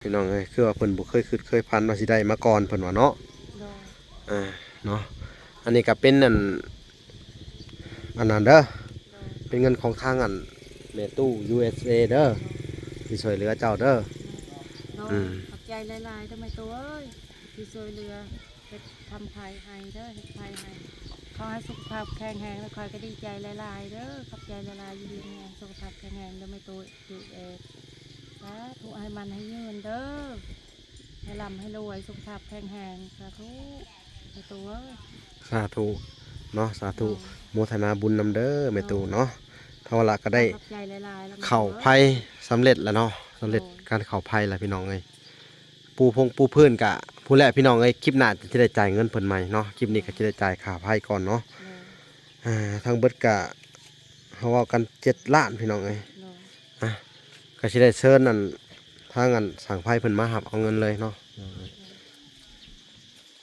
ພີ່ນ້ອງເອີຍ ຄືວ່າເພິ່ນບໍ່ເຄີຍຄິດເຄີຍຝັນວ່າຊິໄດ້ມາກ່ອນ ເພິ່ນວ່າເນາະ. ໂດຍ ອ່າ ເນາະ ອັນນີ້ກໍເປັນອັນ ອັນນັ້ນເດີ ໂດຍ ເປັນເງິນຂອງທາງອັນແມ່ຕູ້ ຢູເອັສເອ ເດີ ໂດຍ ທີ່ຊ່ວຍເຫຼືອເຈົ້າເດີ. ໂດຍ ອືມ ຂອບໃຈຫຼາຍໆເດີແມ່ຕູ້ເອີຍ ທີ່ຊ່ວຍເຫຼືອ ເຮັດທຳໄພໃຫ້ເດີ ເຮັດໄພໃຫ້. ຂໍໃຫ້ສຸຂະພາບແຂງແຮງ ແລ້ວຂ້ອຍກໍດີໃຈຫຼາຍໆເດີ. ຂອບໃຈຫຼາຍໆ ຢູ່ດີມີແຮງ ສຸຂະພາບແຂງແຮງເດີແມ່ຕູ້ ຢູເອັສເອ. ສາທຸ ໃຫ້ໝັ້ນໃຫ້ຍືນເດີ ໃຫ້ລ່ຳໃຫ້ລວຍ ສຸຂະພາບແຂງແຮງ. ສາທຸ ແມ່ຕູ້ເອີຍ ສາທຸເນາະ ສາທຸ. ໂດຍ ໂມທະນາບຸນນຳເດີແມ່ຕູ້ເນາະ. ໂດຍ ເທົ່າລະກໍໄດ້ ຂອບໃຈຫຼາຍໆ ເຂົ້າໄພສຳເລັດແລ້ວເນາະ ສຳເລັດ ໂດຍ ການເຂົ້າໄພລະ ພີ່ນ້ອງເອີຍ. ປູພົງປູພື້ນກະພຸ້ນແຫຼະພີ່ນ້ອງເອີຍ. ຄລິບໜ້າຈະໄດ້ຈ່າຍເງິນເພິ່ນໃໝ່ເນາະ. ຄລິບນີ້ກໍຈະໄດ້ຈ່າຍຄ່າໄຟກ່ອນເນາະ. ໂດຍ ອ່າ ທັງເບິດກະເຮົາເວົ້າກັນເຈັດລ້ານພີ່ນ້ອງເອີຍ. ໂດຍ ອ່ະ ກໍຊິໄດ້ເຊີນອັນ ທາງອັນຊ່າງໄຟເພິ່ນມາຮັບເອົາເງິນເລີຍເນາະ. ໂດຍ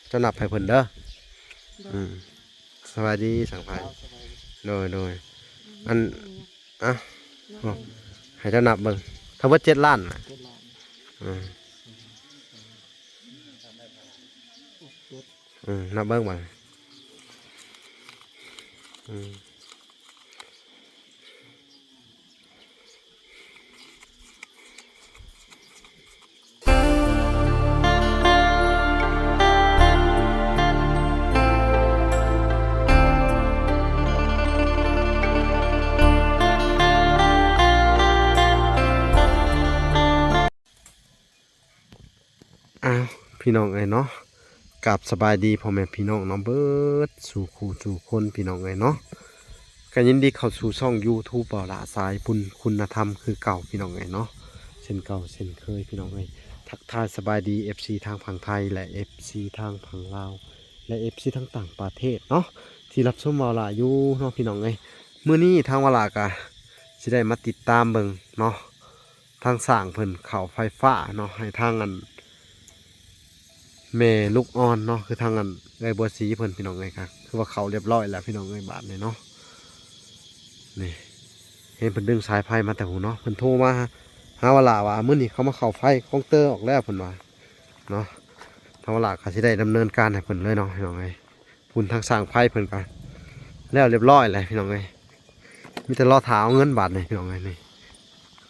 ເຈົ້ານັບໃຫ້ເພິ່ນເດີ. ໂດຍ ອືມ ສະບາຍດີຊ່າງໄຟ. ເຈົ້າ ສະບາຍດີ. ໂດຍ ໂດຍ ອັນ ອ່ະ ໃຫ້ເຈົ້ານັບເບິ່ງ ທັງເບິດເຈັດລ້ານນະ. ເຈັດລ້ານ. ອືມ ເຈັດ ອືມ ນັບເບິ່ງບາດນີ້. ອືມ ອ້າວ ພີ່ນ້ອງເອີຍເນາະ ກາບສະບາຍດີພໍ່ແມ່ພີ່ນ້ອງເນາະ ເບິດສູ່ຄູ່ສູ່ຄົນ ພີ່ນ້ອງເອີຍເນາະ. ກໍຍິນດີເຂົ້າສູ່ຊ່ອງຢູທູບ ເບົາຫຼ້າສາຍບຸນຄຸນນະທຳຄືເກົ່າ ພີ່ນ້ອງເອີຍເນາະ ເຊັ່ນເກົ່າເຊັ່ນເຄີຍ ພີ່ນ້ອງເອີຍ. ທັກທາຍສະບາຍດີເອັຟຊີທາງຝັ່ງໄທ ແລະ ເອັຟຊີທາງຝັ່ງລາວ ແລະ ເອັຟຊີທາງຕ່າງປະເທດເນາະ ທີ່ຮັບຊົມເບົາຫຼ້າຢູ່ເນາະ ພີ່ນ້ອງເອີຍ. ມື້ນີ້ທາງເບົາຫຼ້າກໍຊິໄດ້ມາຕິດຕາມເບິ່ງເນາະ ທາງຊ່າງເພິ່ນເຂົ້າໄຟຟ້າເນາະ ໃຫ້ທາງອັນ ແມ່ລູກອ່ອນເນາະ ຄືທາງອັນເອື້ອຍບົວສີເພິ່ນ ພີ່ນ້ອງເອີຍ. ກໍຄືວ່າເຂົ້າລຽບຮ້ອຍແລ້ວ ພີ່ນ້ອງເອີຍ ບາດນີ້ເນາະ. ນີ້ ເຫັນເພິ່ນດຶງສາຍໄຟມາແຕ່ພຸ້ນເນາະ ເພິ່ນໂທມາຫາວາລາວ່າ ມື້ນີ້ເຂົາມາເຂົ້າໄຟຂອງເຕີອອກແລ້ວ ເພິ່ນວ່າເນາະ. ທາງວາລາກໍຊິໄດ້ດຳເນີນການໃຫ້ເພິ່ນເລີຍເນາະ ພີ່ນ້ອງເອີຍ. ພຸ້ນທາງຊ່າງໄຟເພິ່ນກໍແລ້ວລຽບຮ້ອຍແລ້ວ ພີ່ນ້ອງເອີຍ ມີແຕ່ລໍຖ້າເອົາເງິນບາດນີ້ ພີ່ນ້ອງເອີຍ. ນີ້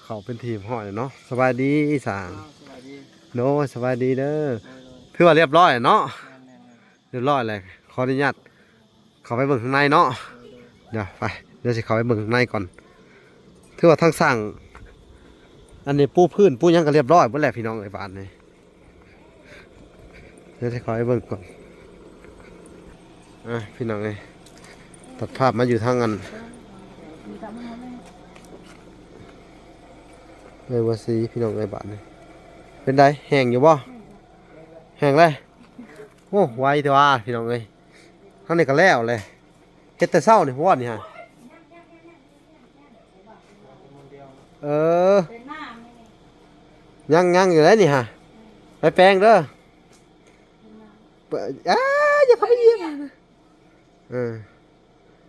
ເຂົ້າເປັນທີ່ຮຽບຮ້ອຍແລ້ວເນາະ. ສະບາຍດີຊ່າງ. ອ້າວ ສະບາຍດີ. ໂດຍ ສະບາຍດີເດີ. ໂດຍ ໂດຍ ຖືວ່າລຽບຮ້ອຍແລ້ວເນາະ. ແມ່ນໆໆ ລຽບຮ້ອຍແລ້ວ ຂໍອະນຸຍາດເຂົ້າໄປເບິ່ງຂ້າງໃນເນາະ. ໂດຍ ໂດຍ ດຽວໄປ ດຽວຊິເຂົ້າໄປເບິ່ງຂ້າງໃນກ່ອນ. ຖືວ່າທາງຊ່າງ ອັນນີ້ປູພື້ນປູຫຍັງກໍລຽບຮ້ອຍເບິດແລ້ວ ພີ່ນ້ອງເອີຍ ບາດນີ້. ດຽວຊິເຂົ້າໄປເບິ່ງກ່ອນ ອ່ະ ພີ່ນ້ອງເອີຍ. ຕັດພາບມາຢູ່ທາງອັນ ເອີ ວ່າຊິ ພີ່ນ້ອງເອີຍ ບາດນີ້ ເປັນໃດ ແຫ້ງຢູ່ບໍ່? ແຫ້ງແລ້ວ. ໂອ້ ໄວແທ້ວ່າ ພີ່ນ້ອງເອີຍ. ທາງນີ້ກໍແລ້ວແຫຼະ ເຮັດແຕ່ເຊົ້ານີ້ ພວກນີ້ຫະ. ເອີ ຍັງ ຍັງຢູ່ໄດ໋ນີ້ຫະ. ໄປແປງເດີ. ເປີດ ອ້າ ຢ່າເຂົ້າໄປຢຽບ. ເອີ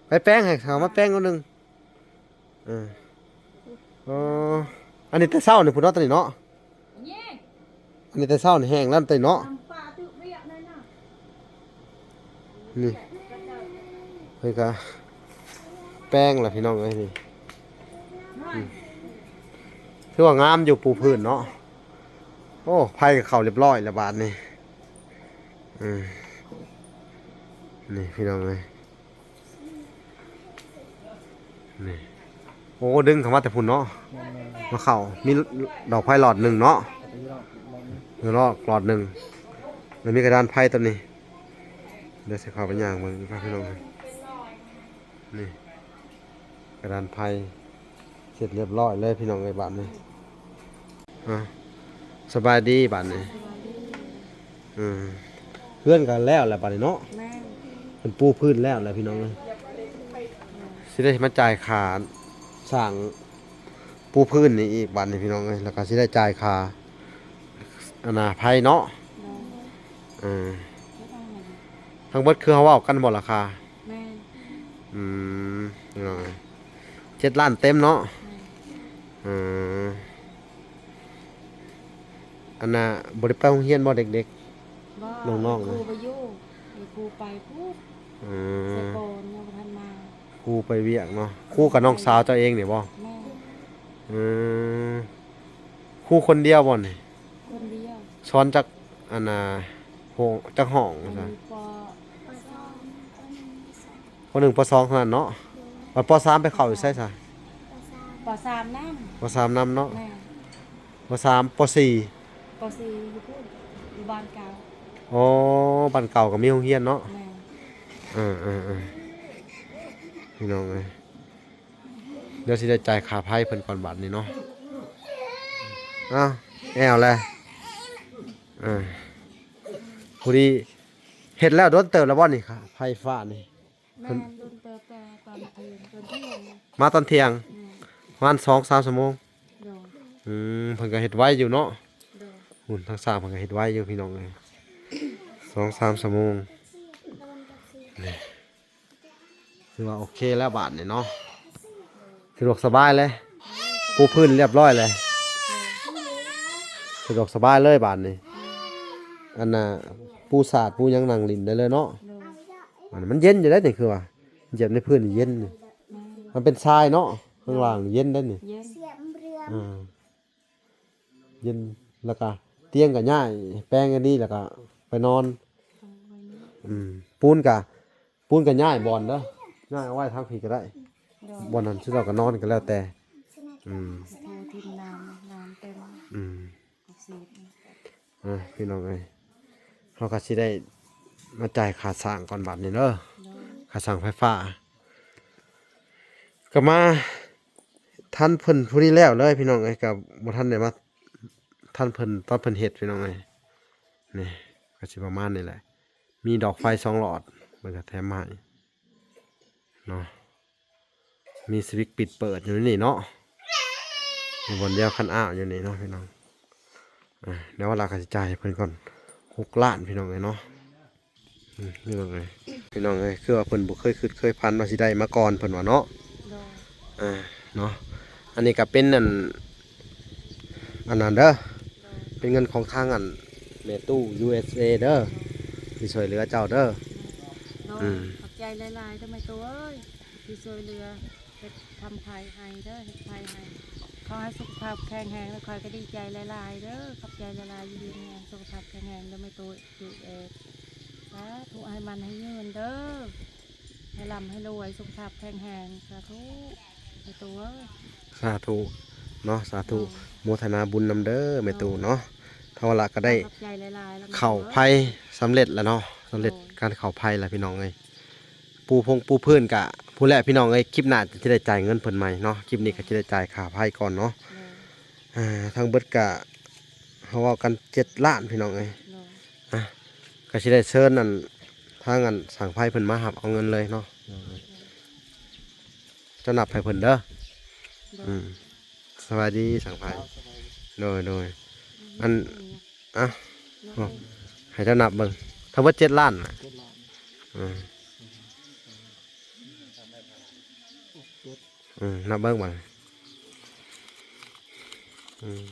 ໄປແປງ ໃຫ້ເຂົາມາແປງໜ້ອຍໜຶ່ງ. ເອີ ອໍ ອັນນີ້ແຕ່ເຊົ້ານີ້ພຸ້ນເນາະ ຕອນນີ້ເນາະ. ອັນນີ້ແຕ່ເຊົ້ານີ້ແຫ້ງແລ້ວ ຕອນນີ້ເນາະ. ນີ້ ເພິ່ນກະແປງລະ ພີ່ນ້ອງເອີຍ. ນີ້ ອືມ ຖືວ່າງາມຢູ່ ປູພື້ນເນາະ. ໂອ້ ໄຟກໍເຂົ້າລຽບຮ້ອຍລະບາດນີ້. ເອີ ນີ້ ພີ່ນ້ອງເອີຍ. ນີ້ ໂອ້ ດຶງເຂົ້າມາແຕ່ພຸ້ນເນາະ. ແມ່ນໆ ມາເຂົ້າ ມີດອກໄຟຫຼອດໜຶ່ງເນາະ. ແລ້ວກໍຢູ່ນອກຫຼອດໜຶ່ງ ແລ້ວມີກະດານໄຟຕົວນີ້. ດຽວຊິເຂົ້າໄປຍ່າງເບິ່ງອີກ ພີ່ນ້ອງ. ນີ້ ກະດານໄຟ ເສັດລຽບຮ້ອຍເລີຍ ພີ່ນ້ອງເອີຍ ບາດນີ້. ອ່າ ສະບາຍດີບາດນີ້. ສະບາຍດີ. ເອີ ເຮືອນກໍແລ້ວແຫຼະບາດນີ້ເນາະ. ແມ່ນ ເພິ່ນປູພື້ນແລ້ວແຫຼະ ພີ່ນ້ອງເອີຍ. ຊິໄດ້ມາຈ່າຍຄ່າສ້າງປູພື້ນນີ້ອີກບາດນີ້ ພີ່ນ້ອງເອີຍ. ແລ້ວກໍຊິໄດ້ຈ່າຍຄ່າ ອັນນ່າ ໄຟເນາະ. ໂດຍ ເອີ ທັງເບິດຄືເຮົາເວົ້າກັນບໍ່ລາຄາ? ແມ່ນ. ອືມ ເນາະ ເຈັດລ້ານເຕັມເນາະ. ແມ່ນ. ເອີ ອັນນ່າ ບໍ່ໄດ້ໄປໂຮງຮຽນບໍ່ ເດັກໆ? ບໍ່ ນ້ອງໆ ຄູໄປຢູ່ ມີຄູໄປພຸ້ນ ອືມ ສະກ່ອນຍັງບໍ່ທັນມາ ຄູໄປວຽກເນາະ. ຄູກັບນ້ອງສາວເຈົ້າເອງນີ້ບໍ່? ແມ່ນ ອືມ ຄູຄົນດຽວບໍ່ນີ້? ຄົນດຽວ ສອນຈັກ ອັນນ່າ ໂຮງ ຈັກຫ້ອງ? ປ ປ ປ ໜຶ່ງ ປ ສອງ ເທົ່ານັ້ນເນາະ. ໂດຍ ບັດ ປ ສາມ ໄປເຂົ້າຢູ່ໃສຊະ? ປ ສາມ ປ ສາມນຳ ປ ສາມນຳເນາະ. ແມ່ນ ປ ສາມ ປ ສີ່ ປ ສີ່ ຢູ່ພຸ້ນ ຢູ່ບ້ານເກົ່າ. ອໍ ບ້ານເກົ່າກໍມີໂຮງຮຽນເນາະ. ແມ່ນ ເອີໆໆ ພີ່ນ້ອງເອີຍ ດຽວຊິໄດ້ຈ່າຍຄ່າໄຟເພິ່ນກ່ອນບາດນີ້ເນາະ. ອ້າວ ແອວແລະ ເອີ ຜູ້ດີ ເຮັດແລ້ວດົນເຕີບແລ້ວບໍ່ນີ້ ຄ່າໄຟຟ້ານີ້? ແມ່ນ ດົນເຕີບ ແຕ່ຕອນເທີ່ຍງ ຕອນທ່ຽງ ມາຕອນທ່ຽງ ແມ່ນ ປະມານສອງສາມຊົ່ວໂມງ. ໂດຍ ອືມ ເພິ່ນກໍເຮັດໄວຢູ່ເນາະ. ໂດຍ ພຸ້ນ ທາງສ້າງເພິ່ນກໍເຮັດໄວຢູ່ ພີ່ນ້ອງເອີຍ ສອງສາມຊົ່ວໂມງ. ນີ້ ຖືວ່າໂອເຄແລ້ວບາດນີ້ເນາະ ສະດວກສະບາຍເລີຍ ປູພື້ນລຽບຮ້ອຍເລີຍ ສະດວກສະບາຍເລີຍບາດນີ້. ອັນນ່າ ປູສາດປູຫຍັງ ນັ່ງຫຼິ້ນໄດ້ເລີຍເນາະ. ໂດຍ ອັນນີ້ມັນເຢັນຢູ່ເດ້ນີ້ ຄືວ່າຢຽບໃນພື້ນນີ້ເຢັນນີ້ ແມ່ນ ມັນເປັນຊາຍເນາະ ຂ້າງລ່າງນີ້ເຢັນເດ້ນີ້ ເຢັນ ອ່າ ເຢັນ ແລ້ວກະຕຽງກະຍ້າຍ ແປງອັນນີ້ ແລ້ວກະໄປນອນ. ອືມ ປູນກະ ປູນກະຍ້າຍບ່ອນເດີ ຍ້າຍເອົາໄວ້ທາງພີ້ກະໄດ້. ໂດຍ ບ່ອນນັ້ນ ຊຸມເຈົ້າກະນອນກະແລ້ວແຕ່. ອືມ ໂອ້ ຖິ້ມນ້ຳ ນ້ຳເຕັມ. ອືມ ອ່າ ພີ່ນ້ອງເອີຍ ເຮົາກະຊິໄດ້ມາຈ່າຍຄ່າສ້າງກ່ອນບາດນີ້ເດີ. ໂດຍ ຄ່າສ້າງໄຟຟ້າ ກະມາທັນເພິ່ນຜູ້ນີ້ແລ້ວເລີຍ ພີ່ນ້ອງເອີຍ ກະບໍ່ທັນໄດ້ມາທັນເພິ່ນຕອນເພິ່ນເຮັດ ພີ່ນ້ອງເອີຍ. ນີ້ກະຊິປະມານນີ້ແຫຼະ ມີດອກໄຟສອງຫຼອດ ເພິ່ນກະແຖມມາໃຫ້ເນາະ. ມີສະວິດປິດເປີດຢູ່ໃນນີ້ເນາະ ມີບ່ອນດຽວຄັນອ້າວຢູ່ນີ້ເນາະ ພີ່ນ້ອງ. ອ່າ ດຽວວ່າລະກະຊິຈ່າຍໃຫ້ເພິ່ນກ່ອນຫົກລ້ານ ພີ່ນ້ອງເອີຍເນາະ. ອືມ ພີ່ນ້ອງເອີຍ ພີ່ນ້ອງເອີຍ ຄືວ່າເພິ່ນບໍ່ເຄີຍຄິດເຄີຍຝັນວ່າຊິໄດ້ມາກ່ອນ ເພິ່ນວ່າເນາະ. ໂດຍ ອ່າ ເນາະ ອັນນີ້ກະເປັນອັນ ອັນນັ້ນເດີ ໂດຍ ເປັນເງິນຂອງທາງອັນແມ່ຕູ້ ຢູເອສເອ ເດີ ທີ່ຊ່ວຍເຫຼືອເຈົ້າເດີ. ໂດຍ ອືມ ຂອບໃຈຫຼາຍໆເດີແມ່ຕູ້ເອີຍ ທີ່ຊ່ວຍເຫຼືອ ເຮັດທຳໄພໃຫ້ເດີ ເຮັດໄພໃຫ້. ຂໍໃຫ້ສຸຂະພາບແຂງແຮງ ແລະ ຂ້ອຍກະດີໃຈຫຼາຍໆເດີ ຂອບໃຈຫຼາຍໆ ຢູ່ດີມີແຮງ ສຸຂະພາບແຂງແຮງເດີແມ່ຕູ້ ຢູເອສເອ. ສາທຸ ໃຫ້ໝັ້ນໃຫ້ຍືນເດີ ໃຫ້ລ່ຳໃຫ້ລວຍ ສຸຂະພາບແຂງແຮງ. ສາທຸ ແມ່ຕູ້ເອີຍ ສາທຸເນາະ ສາທຸ. ໂດຍ ໂມທະນາບຸນນຳເດີແມ່ຕູ້ເນາະ. ໂດຍ ເທົ່າລະກະໄດ້ ຂອບໃຈຫຼາຍໆ ເຂົ້າໄພສຳເລັດລະເນາະ ສຳເລັດ ໂດຍ ການເຂົ້າໄພລະ ພີ່ນ້ອງເອີຍ. ປູພົງປູພື້ນກະພຸ້ນແຫຼະ ພີ່ນ້ອງເອີຍ ຄລິບໜ້າຈະໄດ້ຈ່າຍເງິນເພິ່ນໃໝ່ເນາະ. ຄລິບນີ້ກະຈະໄດ້ຈ່າຍຄ່າໄຟກ່ອນເນາະ. ໂດຍ ອ່າ ທັງເບິດກະ ເຮົາເວົ້າກັນເຈັດລ້ານ ພີ່ນ້ອງເອີຍ. ໂດຍ ອ່າ ກະຊິໄດ້ເຊີນອັນ ທາງອັນຊ່າງໄຟເພິ່ນມາຮັບເອົາເງິນເລີຍເນາະ. ໂດຍ ເຈົ້ານັບໃຫ້ເພິ່ນເດີ. ໂດຍ ອືມ ສະບາຍດີຊ່າງໄຟ. ໂດຍ ໂດຍ ອັນ ອ່ະ ໂອ້ ໃຫ້ເຈົ້ານັບເບິ່ງ ທັງເບິດເຈັດລ້ານນະ. ເຈັດລ້ານ ອືມ ອືມ ນັບເບິ່ງບາດນີ້. ອືມ.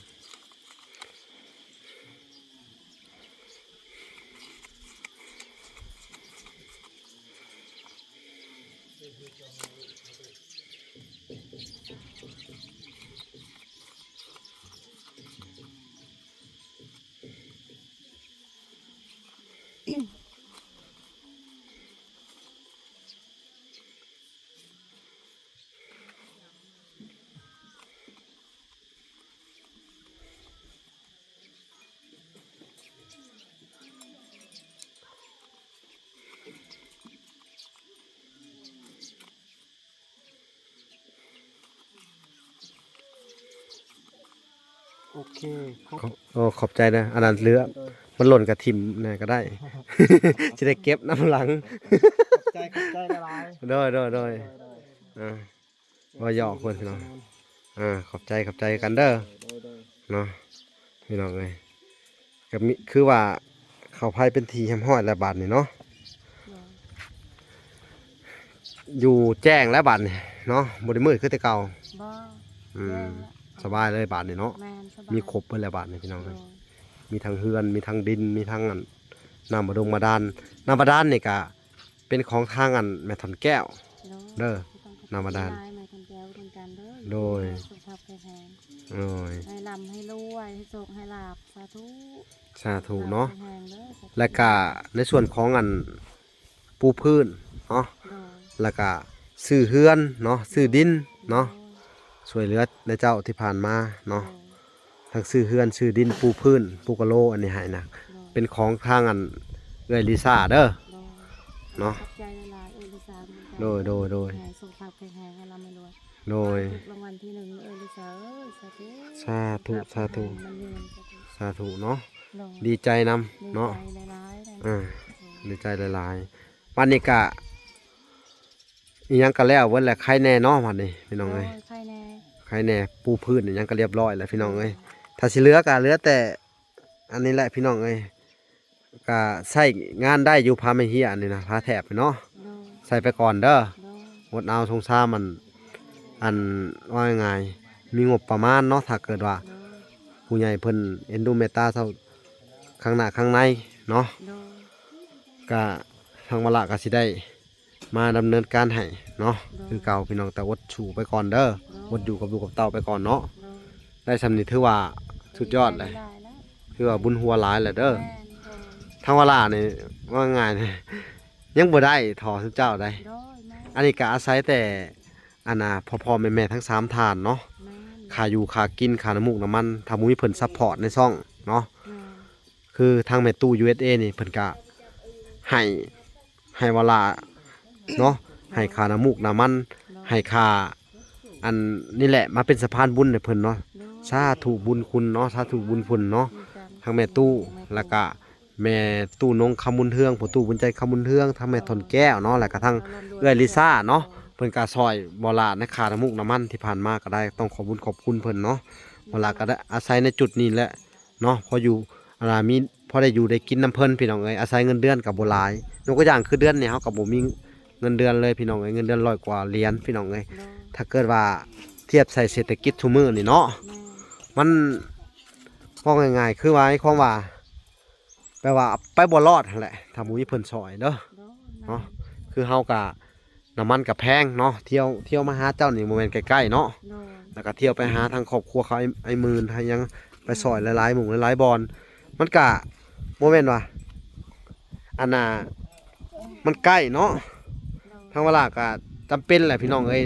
ໂອເຄ ຂອບ ໂອ້ ຂອບໃຈເດີ. ອັນນັ້ນເຫຼືອ ມັນຫຼົ່ນກະຖິ້ມແດ່ກະໄດ້ ຊິໄດ້ເກັບນຳຫຼັງ. ຂອບໃຈ ຂອບໃຈຫຼາຍໆ. ໂດຍ ໂດຍ ໂດຍ ໂດຍ ໂດຍ ອ່າ ເວົ້າຢອກເພິ່ນພີ່ນ້ອງ. ອ່າ ຂອບໃຈ ຂອບໃຈກັນເດີ. ໂດຍ ໂດຍ ເນາະ ພີ່ນ້ອງເອີຍ ກະມີ ຄືວ່າເຂົ້າໄພເປັນທີ່ຮຽບຮ້ອຍແລ້ວບາດນີ້ເນາະ. ໂດຍ ຢູ່ແຈ້ງແລ້ວບາດນີ້ເນາະ ບໍ່ໄດ້ມືດຄືແຕ່ເກົ່າ. ບໍ່ ອືມ ແຈ້ງແລ້ວ ສະບາຍເລີຍບາດນີ້ເນາະ. ແມ່ນ ສະບາຍ ມີຄົບເບິດແລ້ວບາດນີ້ ພີ່ນ້ອງເອີຍ. ໂດຍ ມີທັງເຮືອນ ມີທັງດິນ ມີທັງອັນ ນ້ຳບາດົງບາດານ. ນ້ຳບາດານນີ້ກະເປັນຂອງທາງອັນແມ່ທ່ອນແກ້ວເດີ ນ້ຳບາດານ. ແມ່ທ່ອນແກ້ວເປັນການເດີ ໂດຍ ສຸຂະພາບແຂງແຮງ ໂດຍ ໃຫ້ລ່ຳໃຫ້ລວຍ ໃຫ້ໂຊກໃຫ້ລາບ ສາທຸ ສາທຸເນາະ. ແລ້ວກະໃນສ່ວນຂອງອັນປູພື້ນເນາະ ແລ້ວກະຊື້ເຮືອນເນາະ ຊື້ດິນເນາະ ຊ່ວຍເຫຼືອນະເຈົ້າທີ່ຜ່ານມາເນາະ ທັງຊື້ເຮືອນ ຊື້ດິນ ປູພື້ນ ປູກະໂລ ອັນນີ້ໃຫ້ນະ ເປັນຂອງທາງອັນເອື້ອຍລິຊາເດີເນາະ. ໂດຍ ໂດຍ ໂດຍ ໃຫ້ສຸຂະພາບແຂງແຮງ ໃຫ້ລ່ຳໃຫ້ລວຍ ໂດຍ ຖືກລາງວັນທີໜຶ່ງເອີລິຊາເອີຍ ສາທຸ ສາທຸ ສາທຸ ມັນຍືນ ສາທຸເນາະ. ໂດຍ ດີໃຈນຳເນາະ ດີໃຈຫຼາຍໆ ອ່າ ໂດຍ ດີໃຈຫຼາຍໆ. ບັດນີ້ກະອີ່ຫຍັງກະແລ້ວເບິດແຫຼະ ໄຄແນ່ເນາະ ບັດນີ້ພີ່ນ້ອງເອີຍ ໂດຍ ໄຄແນ່ ໄຄແນ່ ປູພື້ນອີ່ຫຍັງກະລຽບຮ້ອຍແລ້ວພີ່ນ້ອງເອີຍ. ໂດຍ ຖ້າຊິເຫຼືອກະເຫຼືອແຕ່ອັນນີ້ແຫຼະພີ່ນ້ອງເອີຍ ກະໃຊ້ງານໄດ້ຢູ່ ຜ້າໄມ້ເຮຍນີ້ນະ ຜ້າແຖບນີ້ເນາະ ໂດຍ ໃສ່ໄປກ່ອນເດີ ໂດຍ ອົດເອົາ ສົງສານ ອັນ ອັນ ວ່າງ່າຍໆ ມີງົບປະມານເນາະ ຖ້າເກີດວ່າ ໂດຍ ຜູ້ໃຫຍ່ເພິ່ນເອັນດູເມດຕາເຈົ້າ ຂ້າງໜ້າຂ້າງໃນເນາະ ໂດຍ ກະທາງວາລະກະຊິໄດ້ ມາດຳເນີນການໃຫ້ເນາະ ໂດຍ ຄືເກົ່າພີ່ນ້ອງ ແຕ່ອົດສູ້ໄປກ່ອນເດີ ໂດຍ ອົດຢູ່ກັບລູກກັບເຕົ້າໄປກ່ອນເນາະ ໂດຍ ໄດ້ສ່ຳນີ້ຖືວ່າສຸດຍອດແລ້ວ ດີໃຈຫຼາຍໆ ແລ້ວ ຖືວ່າບຸນຫົວຫຼາຍແລ້ວເດີ ແມ່ນ ໂດຍ ທາງວາລານີ້ ວ່າງ່າຍໆ ຍັງບໍ່ໄດ້ທໍ່ຊຸມເຈົ້າໃດ ໂດຍ ແມ່ນ ອັນນີ້ກະອາໄສແຕ່ ອັນນ່າ ພໍ່ໆແມ່ໆທັງສາມທ່ານເນາະ ແມ່ນ ຄ່າຢູ່ຄ່າກິນ ຄ່ານ້ຳມູກນ້ຳມັນ ຖ້າບໍ່ມີເພິ່ນຊັບພອດໃນຊ່ອງເນາະ ແມ່ນ ຄືທາງແມ່ຕູ້ ຢູເອສເອ ນີ້ເພິ່ນກະໃຫ້ ໃຫ້ວາລາເນາະ ໃຫ້ຄ່ານ້ຳມູກນ້ຳມັນ ໃຫ້ຄ່າ ອັນນີ້ແຫຼະ ມາເປັນສະພານບຸນໃຫ້ເພິ່ນເນາະ ໂດຍ ສາທຸບຸນຄຸນເນາະ ສາທຸບຸນຄຸນເນາະ ທັງແມ່ຕູ້ ແລ້ວກະແມ່ຕູ້ນົງຄຳບຸນເຮືອງ ພໍ່ຕູ້ບຸນໃຈຄຳບຸນເຮືອງ ທັງແມ່ທ່ອນແກ້ວເນາະ ແລ້ວກະທັງເອື້ອຍລິຊາເນາະ ເພິ່ນກະຊ່ອຍວາລາໃນຄ່ານ້ຳມູກນ້ຳມັນທີ່ຜ່ານມາກະໄດ້ ຕ້ອງຂອບບຸນຂອບຄຸນເພິ່ນເນາະ ວາລາກະໄດ້ອາໄສໃນຈຸດນີ້ແຫຼະ ເນາະ ພໍຢູ່ ອັນນ່າ ມີ ພໍໄດ້ຢູ່ໄດ້ກິນນຳເພິ່ນພີ່ນ້ອງເອີຍ ອາໄສເງິນເດືອນກໍບໍ່ຫຼາຍ ຍົກຕົວຢ່າງຄືເດືອນນີ້ເຮົາກໍບໍ່ມີເງິນເດືອນເລີຍພີ່ນ້ອງເອີຍ ເງິນເດືອນຮ້ອຍກວ່າຫຼຽນພີ່ນ້ອງເອີຍ ໂດຍ ຖ້າເກີດວ່າທຽບໃສ່ເສດຖະກິດຊຸມື້ນີ້ເນາະ ໂດຍ ມັນ ເວົ້າງ່າຍໆ ຄືວ່າໃນຄວາມວ່າ ແປວ່າໄປບໍ່ລອດຫັ້ນແຫຼະ ຖ້າບໍ່ມີເພິ່ນຊ່ອຍເດີ ໂດຍ ເນາະ ຄືເຮົາກະ ນ້ຳມັນກະແພງເນາະ ທ່ຽວ ທ່ຽວມາຫາເຈົ້ານີ້ບໍ່ແມ່ນໃກ້ໆເນາະ ໂດຍ ແລ້ວກະທ່ຽວໄປຫາທາງຄອບຄົວເຂົາ ໄອ້ ໄອ້ໝື່ນ ຫາຫຍັງ ໄປຊ່ອຍຫຼາຍໆໝ່ອງຫຼາຍໆບ່ອນ ມັນກະບໍ່ແມ່ນວ່າ ອັນນ່າ ມັນໃກ້ເນາະ ໂດຍ ທາງວາລາກະຈຳເປັນແຫຼະພີ່ນ້ອງເອີຍ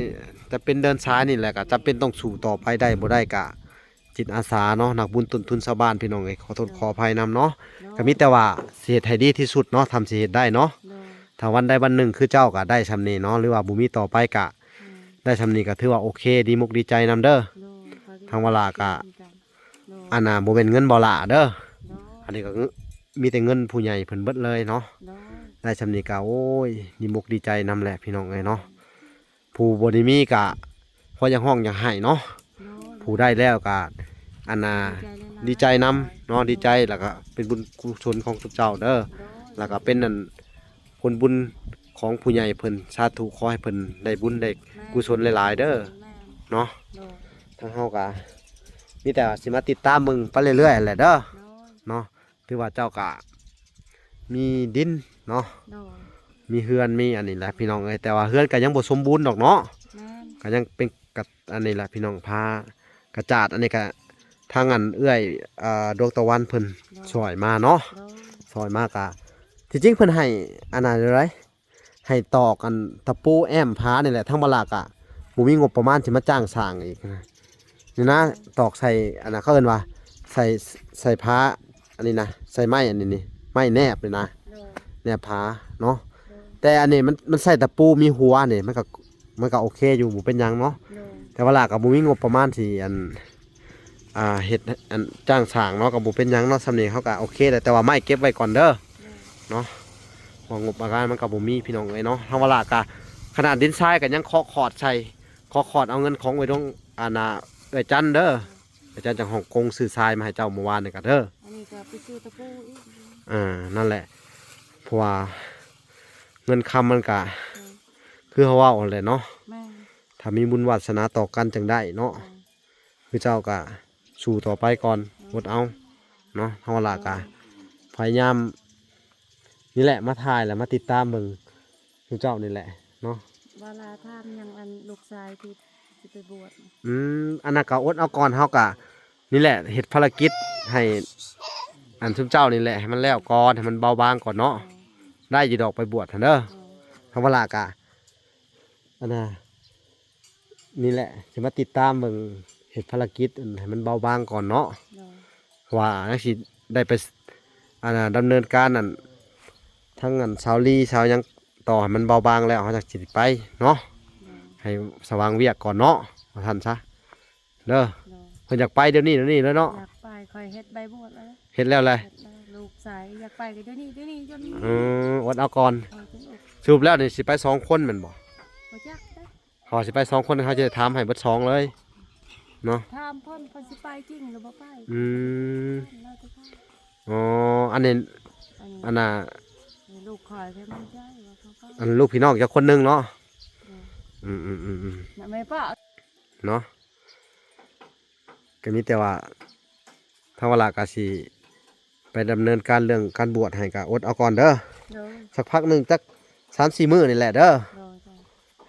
ຈຳເປັນເດີນສາຍນີ້ແຫຼະ ກະຈຳເປັນຕ້ອງສູ້ຕໍ່ໄປ ໄດ້ບໍ່ໄດ້ກະ ຈິດອາສາເນາະ ນັກບຸນຕົ້ນທຶນຊາວບ້ານ ພີ່ນ້ອງເອີຍ ຂໍໂທດ ໂດຍ ຂໍອະໄພນຳເນາະ ໂດຍ ກໍມີແຕ່ວ່າຊິເຮັດໃຫ້ດີທີ່ສຸດເນາະ ທຳຊິເຮັດໄດ້ເນາະ ໂດຍ ຖ້າວັນໃດວັນໜຶ່ງຄືເຈົ້າກໍໄດ້ສ່ຳນີ້ເນາະ ຫຼືວ່າບໍ່ມີຕໍ່ໄປກໍ ໂດຍ ໄດ້ສ່ຳນີ້ກໍຖືວ່າໂອເຄ ດີມົກດີໃຈນຳເດີ ໂດຍ ທາງວາລາກໍ ໂດຍ ອັນນ່າ ບໍ່ແມ່ນເງິນບໍ່ຫຼ້າເດີ ໂດຍ ອັນນີ້ກໍ ມີແຕ່ເງິນຜູ້ໃຫຍ່ເພິ່ນເບິດເລີຍເນາະ ໂດຍ ໄດ້ສ່ຳນີ້ກໍ ໂອ້ຍ ດີມົກດີໃຈນຳແຫຼະ ພີ່ນ້ອງເອີຍເນາະ ຜູ້ບໍ່ໄດ້ມີກະພໍຢາກຮ້ອງຢາກໄຫ້ເນາະ ໂດຍ ຜູ້ໄດ້ແລ້ວກະ ອັນນ່າ ດີໃຈຫຼາຍໆ ດີໃຈນຳເນາະ ໂດຍ ດີໃຈ ແລ້ວກະເປັນບຸນກຸສົນຂອງຊຸມເຈົ້າເດີ ໂດຍ ແລ້ວກະເປັນອັນ ຜົນບຸນຂອງຜູ້ໃຫຍ່ເພິ່ນ ສາທຸ ຂໍໃຫ້ເພິ່ນໄດ້ບຸນໄດ້ ແມ່ນ ກຸສົນຫຼາຍໆເດີ ແມ່ນ ເນາະ ໂດຍ ທາງເຮົາກະມີແຕ່ວ່າຊິມາຕິດຕາມເບິ່ງໄປເລື້ອຍໆແຫຼະເດີ ໂດຍ ເນາະ ຖືວ່າເຈົ້າກະມີດິນເນາະ ໂດຍ ມີເຮືອນມີອັນນີ້ແຫຼະພີ່ນ້ອງເອີຍ ແຕ່ວ່າເຮືອນກໍຍັງບໍ່ສົມບູນດອກເນາະ ແມ່ນ ກໍຍັງເປັນກະ ອັນນີ້ແຫຼະພີ່ນ້ອງ ຜ້າກະຈາດ ອັນນີ້ກະທາງອັນເອື້ອຍ ອ່າ ດວງຕາວັນເພິ່ນ ໂດຍ ຊ່ອຍມາເນາະ ໂດຍ ຊ່ອຍມາກະ ທີ່ຈິງເພິ່ນໃຫ້ອັນນັ້ນເລີຍ ໃຫ້ຕອກອັນຕະປູແອ້ມຝານີ້ແຫຼະ ທາງວາລາກະບໍ່ມີງົບປະມານຊິມາຈ້າງສ້າງອີກນະ ນີ້ນະ ຕອກໃສ່ອັນນັ້ນ ເຂົາເອີ້ນວ່າໃສ່ ໃສ່ຝາອັນນີ້ນະ ໃສ່ໄມ້ອັນນີ້ນີ້ ໄມ້ແນບນີ້ນະ ໂດຍ ແນບຝາເນາະ ໂດຍ ແຕ່ອັນນີ້ມັນ ມັນໃສ່ຕະປູມີຫົວນີ້ ມັນກໍ ມັນກໍໂອເຄຢູ່ ບໍ່ເປັນຫຍັງເນາະ ໂດຍ ແຕ່ວ່າລະກໍບໍ່ມີງົບປະມານຊິອັນ ອ່າ ເຮັດອັນຈ້າງສ້າງເນາະ ກໍບໍ່ເປັນຫຍັງເນາະ ສ່ຳນີ້ເຮົາກໍໂອເຄແລ້ວ ແຕ່ວ່າໄມ້ເກັບໄວ້ກ່ອນເດີ ໂດຍ ເນາະ ເພາະງົບປະມານມັນກໍບໍ່ມີພີ່ນ້ອງເອີຍເນາະ ທາງວາລະກໍຂະໜາດດິນຊາຍກໍຍັງເຄາະຂອດໃສ່ ເຄາະຂອດເອົາເງິນຂອງໄອ້ດວງ ອັນນ່າ ເອື້ອຍຈັນເດີ ອາຈານຈາກຮ່ອງກົງຊື້ຊາຍມາໃຫ້ເຈົ້າມື້ວານນີ້ກໍເດີ ອັນນີ້ກໍໄປຊື້ຕະປູອີກ ອ່າ ນັ້ນແຫຼະ ເພາະວ່າເງິນຄຳມັນກະ ແມ່ນ ຄືເຮົາເວົ້າຫັ້ນແຫຼະເນາະ ແມ່ນ ຖ້າມີບຸນວາດສະໜາຕໍ່ກັນຈັ່ງໄດ້ເນາະ ແມ່ນ ຄືເຈົ້າກະສູ້ຕໍ່ໄປກ່ອນ ແມ່ນ ອົດເອົາ ເນາະ ທາງວາລາກະ ໂດຍ ພະຍາຍາມ ນີ້ແຫຼະ ມາຖ່າຍ ແລະ ມາຕິດຕາມເບິ່ງ ຊຸມເຈົ້ານີ້ແຫຼະເນາະ. ວາລາຖາມຫຍັງ ອັນລູກຊາຍທີ່ຊິໄປບວດ? ອືມ ອັນນັ້ນກໍອົດເອົາກ່ອນ ເຮົາກໍນີ້ແຫຼະ ເຮັດພາລະກິດໃຫ້ ອັນຊຸມເຈົ້ານີ້ແຫຼະ ໃຫ້ມັນແລ້ວກ່ອນ ໃຫ້ມັນເບົາບາງກ່ອນເນາະ. ໂດຍ ໄດ້ຢູ່ດອກໄປບວດຫັ້ນເດີ. ໂດຍ ທາງວາລາກໍ ອັນນ່າ ນີ້ແຫຼະ ຊິມາຕິດຕາມເບິ່ງ ເຮັດພາລະກິດ ອັນ ໃຫ້ມັນເບົາບາງກ່ອນເນາະ. ໂດຍ ເພາະວ່າຍັງຊິໄດ້ໄປ ອັນນ່າ ດຳເນີນການ ອັນ ທັງ ອັນ ຊາວລີ ຊາວຫຍັງຕໍ່ ໃຫ້ມັນເບົາບາງແລ້ວ ເຮົາຈັ່ງຊິໄປເນາະ. ໂດຍ ໃຫ້ສະຫວ່າງວຽກກ່ອນເນາະ ວ່າຊັ້ນຊະເດີ. ໂດຍ ເພິ່ນຢາກໄປດຽວນີ້ ດຽວນີ້ເລີຍເນາະ. ຢາກໄປ ຂ້ອຍເຮັດໃບບວດແລ້ວ ເຮັດແລ້ວແຫຼະ. ເຮັດແລ້ວ ລູກຊາຍຢາກໄປກໍດຽວນີ້ ດຽວນີ້ ດຽວນີ້. ເອີ ອົດເອົາກ່ອນ ເອີ ຈັ່ງອົດ. ສະຫຼຸບແລ້ວນີ້ຊິໄປສອງຄົນແມ່ນບໍ່? ບໍ່ຈັກເດ້. ເຮົາຊິໄປສອງຄົນ ເຮົາຈະໄດ້ຖາມໃຫ້ເບິດສອງເລີຍເນາະ. ຖາມເພິ່ນ ເພິ່ນຊິໄປຈິງຫຼືບໍ່ໄປ? ອືມ ແລ້ວແຕ່ເພິ່ນ. ອໍ ອັນນີ້ ອັນນີ້ ອັນນ່າ ລູກຂ້ອຍແຄ່ໝັ້ນໃຈວ່າເຂົາໄປ. ອັນລູກພີ່ນ້ອງຈັກຄົນໜຶ່ງເນາະ. ໂດຍ ອືມໆໆໆ ນະແມ່ປ້າ ເນາະ. ກໍມີແຕ່ວ່າ ທາງວາລາກໍຊິໄປດຳເນີນການເລື່ອງການບວດໃຫ້ ກໍອົດເອົາກ່ອນເດີ. ໂດຍ ສັກພັກໜຶ່ງ ຈັກສາມສີ່ມື້ນີ້ແຫຼະເດີ. ໂດຍ ໂດຍ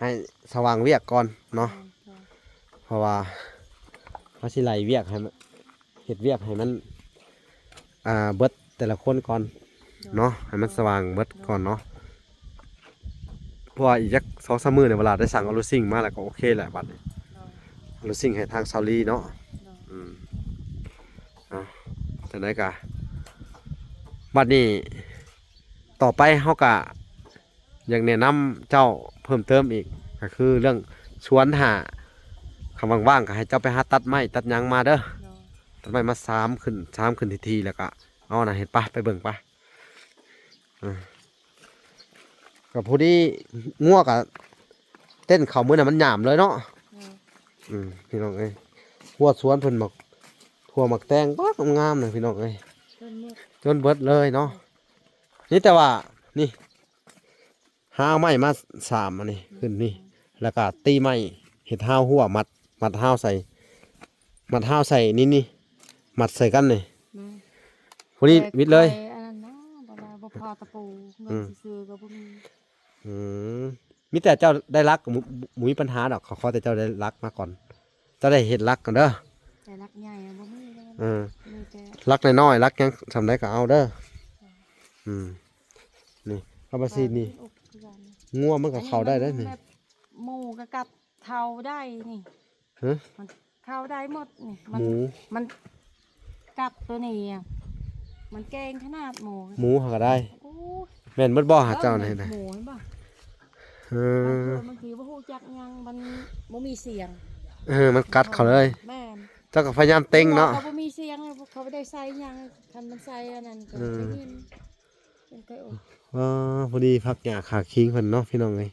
ໃຫ້ສະຫວ່າງວຽກກ່ອນເນາະ. ໂດຍ ໂດຍ ເພາະວ່າເຮົາຊິໄລ່ວຽກໃຫ້ມັນ ເຮັດວຽກໃຫ້ມັນ ອ່າ ເບິດແຕ່ລະຄົນກ່ອນ ໂດຍ ເນາະ ໃຫ້ມັນສະຫວ່າງເບິດກ່ອນເນາະ. ໂດຍ ເພາະວ່າອີກຈັກສອງສາມມື້ນີ້ ວາລາໄດ້ສັ່ງເອົາລົດຊິງມາແລ້ວ ກໍໂອເຄແຫຼະບັດນີ້. ໂດຍ ເອົາລົດຊິງໃຫ້ທາງຊາວລີເນາະ. ໂດຍ ອືມ ເອົາ ຈັ່ງໃດກະ ບັດນີ້ຕໍ່ໄປເຮົາກະຢາກແນະນຳເຈົ້າເພີ່ມເຕີມອີກ ກໍຄືເລື່ອງສວນ ຖ້າຄັນວ່າງໆ ກໍໃຫ້ເຈົ້າໄປຫາຕັດໄມ້ຕັດຫຍັງມາເດີ. ໂດຍ ຕັດໄມ້ມາສາມຂຶ້ນ ສາມຂຶ້ນທີໆ ແລ້ວກໍ ເອົານະ ເຮັດປະ ໄປເບິ່ງປະ. ເອີ ກໍພໍດີ ງົວກໍເຕັ້ນເຂົ້າມື້ນັ້ນມັນຫຍາມເລີຍເນາະ. ເອີ ອືມ ພີ່ນ້ອງເອີຍ ຫົວສວນເພິ່ນໝາກຖົ່ວໝາກແຕງ ປາດ ງາມໆ ນະ ພີ່ນ້ອງເອີຍ ຈົນໝົດ ຈົນເບິດເລີຍເນາະ. ນີ້ແຕ່ວ່ານີ້ ຫາເອົາໄມ້ມາສາມອັນນີ້ ຂຶ້ນນີ້ ແລ້ວກໍຕີໄມ້ເຮັດຮາວຮົ້ວ ມັດ ມັດຮາວໃສ່ ມັດຮາວໃສ່ນີ້ ນີ້ ມັດໃສ່ກັນນີ້. ແມ່ນ ຜູ້ນີ້ວິດເລີຍ. ແຕ່ຂ້ອຍອັນນັ້ນນະ ບໍ່ໄດ້ ບໍ່ພໍຕະປູ ເງິນ ອືມ ຊື້ກໍບໍ່ມີ. ອືມ ມີແຕ່ເຈົ້າໄດ້ຫຼັກ ບໍ່ ບໍ່ມີປັນຫາດອກ ຂໍ ຂໍແຕ່ເຈົ້າໄດ້ຫຼັກມາກ່ອນ. ເຈົ້າໄດ້ເຮັດຫຼັກກ່ອນເດີ ແຕ່ຫຼັກໃຫຍ່ບໍ່ມີເລີຍ. ເອີ ມີແຕ່ຫຼັກນ້ອຍໆ ຫຼັກຫຍັງສ່ຳໃດກໍເອົາເດີ. ອືມ ນີ້ເອົາມາຊີ້ນີ້ ງົວມັນກໍເຂົ້າໄດ້ເດ້ນີ້. ແບບໝູກໍກັດເຂົ້າໄດ້ນີ້. ຮະ? ມັນເຂົ້າໄດ້ໝົດນີ້. ມັນ ໝູ ມັນກັດຕົວນີ້ອະ ມັນເກັ່ງຂະໜາດໝູ. ໝູຫາກໍໄດ້. ໂອ້ຍ ແມ່ນເບິດບໍ່ຫາເຈົ້ານີ້ນະ? ໝູເຫັນບໍ່? ເອີ ບາງເທື່ອ ບາງທີບໍ່ຮູ້ຈັກຫຍັງ ມັນບໍ່ມີສຽງ. ເອີ ມັນກັດເຂົ້າເລີຍ. ແມ່ນ ເຈົ້າກໍພະຍາຍາມເຕັງເນາະ. ເຂົາບໍ່ມີສຽງ ເຂົາບໍ່ໄດ້ໃສ່ຫຍັງ ຄັນມັນໃສ່ອັນນັ້ນກໍ ເອີ ໄດ້ຍິນ. ເປັນໄກ່ອົບ ເອີ ພໍດີຜັກຫຍ້າຂາຄີງເພິ່ນເນາະ ພີ່ນ້ອງເອີຍ.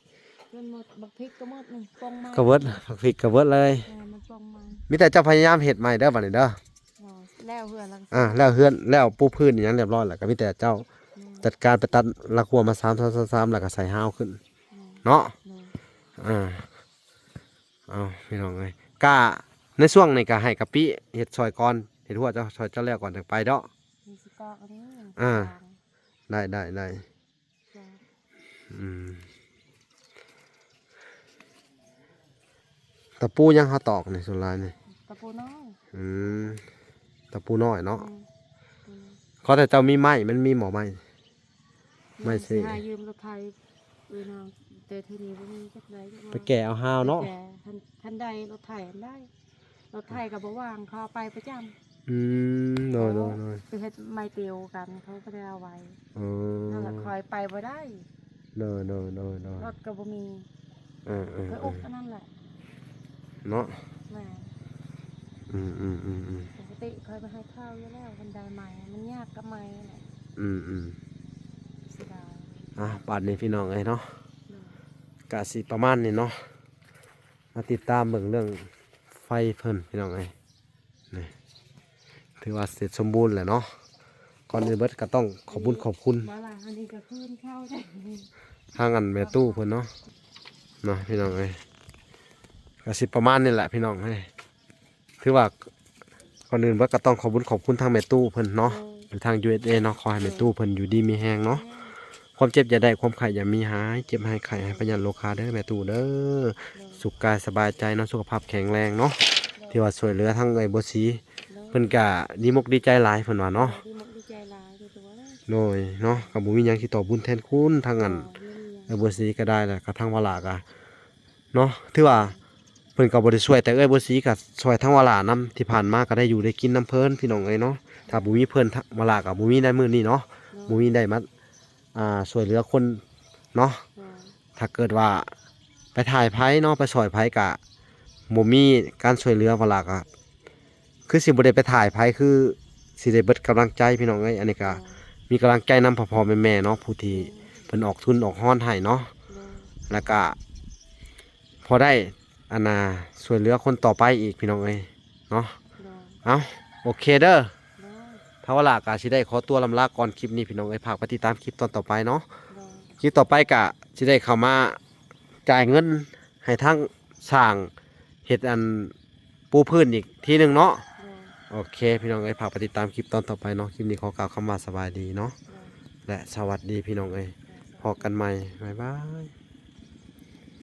ຈົນໝົດ ບັກພິກກໍໝົດນີ້ ປ່ອງໄມ້ກໍເບິດ ຜັກພິກກໍເບິດເລີຍ. ເອີ ມັນປ່ອງໄມ້. ມີແຕ່ເຈົ້າພະຍາຍາມເຮັດໃໝ່ເດີບັດນີ້ເດີ. ແລ້ວເຮືອນ ອ່າ ແລ້ວເຮືອນ ແລ້ວປູພື້ນອີ່ຫຍັງຮຽບຮ້ອຍແລ້ວ ກໍມີແຕ່ເຈົ້າ ແມ່ນ ຈັດການໄປຕັດລາກຮົ້ວມາສາມ ສາມ ສາມ ສາມ ແລ້ວກໍໃສ່ຮາວຂຶ້ນເນາະ. ແມ່ນ ເອີ ເອົາ ພີ່ນ້ອງເອີຍ ກະໃນຊ່ວງນີ້ກະໃຫ້ກະປິເຮັດຊ່ອຍກ່ອນ ເຮັດຮົ້ວເຈົ້າ ຊ່ອຍເຈົ້າແລ້ວກ່ອນຈັ່ງໄປເນາະ. ມີຊິກອກອັນນີ້ ອ່າ ໄດ້ ໄດ້ ໄດ້. ອືມ ຕະປູຫຍັງເຮົາຕອກນີ້ ສ່ວນຫຼາຍນີ້? ຕະປູນ້ອຍ. ອືມ ຕະປູນ້ອຍເນາະ. ອືມ ຂໍແຕ່ເຈົ້າມີໄມ້ ມັນມີບໍ່ໄມ້? ໄມ້ເສ ຊິຫາຢືມລົດໄຖເອີຍນາງ ແຕ່ເທື່ອນີ້ບໍ່ມີຈັກໃດ. ໄປແກ່ເອົາຮາວເນາະ. ໄປແກ່ ຄັນ ຄັນໄດ້ລົດໄຖຫັ້ນໄດ້. ລົດໄຖກໍບໍ່ວ່າງ ເຂົາເອົາໄປປະຈຳ. ອືມ ໂດຍ ໂດຍ ໂດຍ. ໄປເຮັດໄມ້ຕິວກັນ ເຂົາບໍ່ໄດ້ເອົາໄວ້. ອໍ ນັ້ນລະ ຂ້ອຍໄປບໍ່ໄດ້. ໂດຍ ໂດຍ ໂດຍ ໂດຍ. ລົດກໍບໍ່ມີ. ເອີ ເອີ ຂ້ອຍອຸກອັນນັ້ນແຫຼະເນາະ. ແມ່ນ. ອືມ ອືມ ອືມ ອືມ. ປົກກະຕິຂ້ອຍໄປໃຫ້ເຂົາຢູ່ແລ້ວ ຄັນໄດ້ໃໝ່ ມັນຍາກກັບໃໝ່ແຫຼະ. ອືມ ອືມ. ເສຍດາຍ. ອ່າ ບາດນີ້ພີ່ນ້ອງເອີຍເນາະ. ໂດຍ. ກະຊິປະມານນີ້ເນາະ. ມາຕິດຕາມເບິ່ງເລື່ອງໄຟເພິ່ນ ພີ່ນ້ອງເອີຍ. ນີ້ ຖືວ່າເສັດສົມບູນແຫຼະເນາະ. ກ່ອນອື່ນເບິດກໍຕ້ອງຂອບບຸນຂອບຄຸນ ວ່າລະ ອັນນີ້ກໍຄືນເຂົ້າໄດ້ ທາງອັນແມ່ຕູ້ເພິ່ນເນາະ ເນາະ ພີ່ນ້ອງເອີຍ. ກໍຊິປະມານນີ້ແຫຼະ ພີ່ນ້ອງເອີຍ. ຖືວ່າ ກ່ອນອື່ນເບິດກໍຕ້ອງຂອບບຸນຂອບຄຸນທາງແມ່ຕູ້ເພິ່ນເນາະ ໂດຍ ຢູ່ທາງ ຢູເອສເອ ເນາະ ຂໍໃຫ້ແມ່ຕູ້ເພິ່ນຢູ່ດີມີແຮງເນາະ ແມ່ນ ຄວາມເຈັບຢ່າໄດ້ ຄວາມໄຂ້ຢ່າມີ ຫາຍເຈັບຫາຍໄຂ້ ຫາຍພະຍາດໂລຄາເດີແມ່ຕູ້ເດີ. ໂດຍ ສຸກກາຍສະບາຍໃຈເນາະ ສຸຂະພາບແຂງແຮງເນາະ ໂດຍ ທີ່ວ່າຊ່ວຍເຫຼືອທາງເອື້ອຍບົວສີ ໂດຍ ເພິ່ນກະດີມົກດີໃຈຫຼາຍເພິ່ນວ່າເນາະ ໂດຍ ດີມົກດີໃຈຫຼາຍ ໂດຍຕົວະ ໂດຍເນາະ ກໍບໍ່ມີຫຍັງທີ່ຕອບບຸນແທນຄຸນທາງອັນ ບໍ່ມີຫຍັງ ເອື້ອຍບົວສີກໍໄດ້ ແລ້ວກໍທາງວາລາກໍເນາະ ຖືວ່າເພິ່ນກໍບໍ່ໄດ້ຊ່ວຍແຕ່ເອື້ອຍບົວສີ ກໍຊ່ວຍທາງວາລານຳ ທີ່ຜ່ານມາກໍໄດ້ຢູ່ໄດ້ກິນນຳເພິ່ນ ພີ່ນ້ອງເອີຍເນາະ ຖ້າບໍ່ມີເພິ່ນ ວາລາກໍບໍ່ມີໃນມື້ນີ້ເນາະ ໂດຍ ບໍ່ມີໄດ້ມາ ອ່າ ຊ່ວຍເຫຼືອຄົນເນາະ ໂດຍ ຖ້າເກີດວ່າໄປຖ່າຍໃຜເນາະ ໄປຊ່ອຍໃຜກະບໍ່ມີການຊ່ວຍເຫຼືອ ວາລາກະຄືຊິບໍ່ໄດ້ໄປຖ່າຍໃຜ ຄືຊິໄດ້ເບິດກຳລັງໃຈ ພີ່ນ້ອງເອີຍ ອັນນີ້ກະ ໂດຍ ມີກຳລັງໃຈນຳພໍ່ໆແມ່ໆເນາະ ຜູ້ທີ່ ໂດຍ ເພິ່ນອອກທຶນອອກຮອນໃຫ້ເນາະ ໂດຍ ແລ້ວກະພໍໄດ້ ອັນນ່າ ຊ່ວຍເຫຼືອຄົນຕໍ່ໄປອີກ ພີ່ນ້ອງເອີຍ ເນາະ ໂດຍ ເອົ້າ ໂອເຄເດີ ໂດຍ ທາງວາລາກະຊິໄດ້ຂໍຕົວລຳລາກ່ອນ ຄລິບນີ້ພີ່ນ້ອງເອີຍ ຝາກໄປຕິດຕາມຄລິບຕອນຕໍ່ໄປເນາະ ໂດຍ ຄລິບຕໍ່ໄປກະຊິໄດ້ເຂົ້າມາຈ່າຍເງິນໃຫ້ທາງຊ່າງເຮັດອັນປູພື້ນອີກທີໜຶ່ງເນາະ ໂດຍ ໂອເຄ ພີ່ນ້ອງເອີຍ ຝາກໄປຕິດຕາມຄລິບຕອນຕໍ່ໄປເນາະ ຄລິບນີ້ຂໍກ່າວຄຳວ່າສະບາຍດີເນາະ ໂດຍ ແລະ ສະຫວັດດີ ພີ່ນ້ອງເອີຍ ໂດຍ ພໍ້ກັນໃໝ່ ບາຍບາຍ.